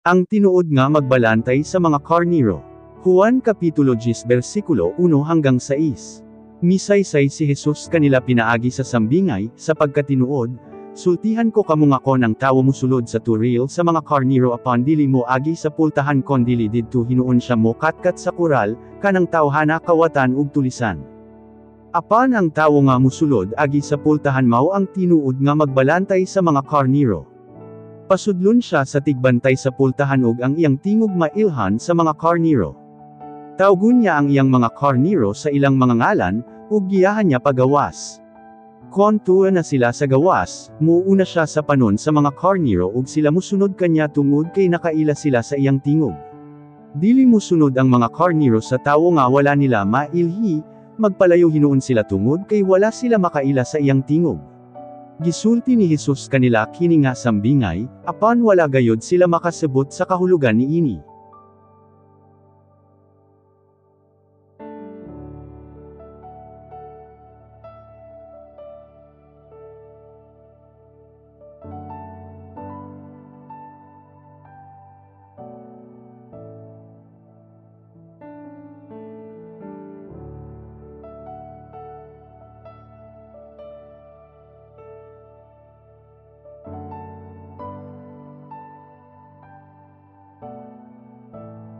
Ang tinuod nga magbalantay sa mga karniro. Juan Kapitulo 10 versikulo 1 hanggang 6. Misaysay si Jesus kanila pinaagi sa sambingay, "Sa pagkatinuod, sultihan ko kamo nga kon ang tawo musulod sa turil sa mga karniro apan dili mo agi sa pultahan kondili didto hinuon siya mo katkat sa kural, kanang tawhana kawatan ug tulisan. Apan ang tawo nga musulod agi sa pultahan mao ang tinuod nga magbalantay sa mga karniro. Pasudlon siya sa tigbantay sa pultahan ug ang iyang tingog mailhan sa mga karniro. Tawgon niya ang iyang mga karniro sa ilang mga ngalan, ug giyahan niya pagawas. Kon tuwa na sila sa gawas, muuna siya sa panon sa mga karniro ug sila musunod kanya tungod kay nakaila sila sa iyang tingog. Dili musunod ang mga karniro sa tawo nga wala nila mailhi, magpalayo hinuon sila tungod kay wala sila makaila sa iyang tingog." Gisulti ni Jesus kanila kini nga sambingay, apan wala gayod sila makasabot sa kahulugan niini.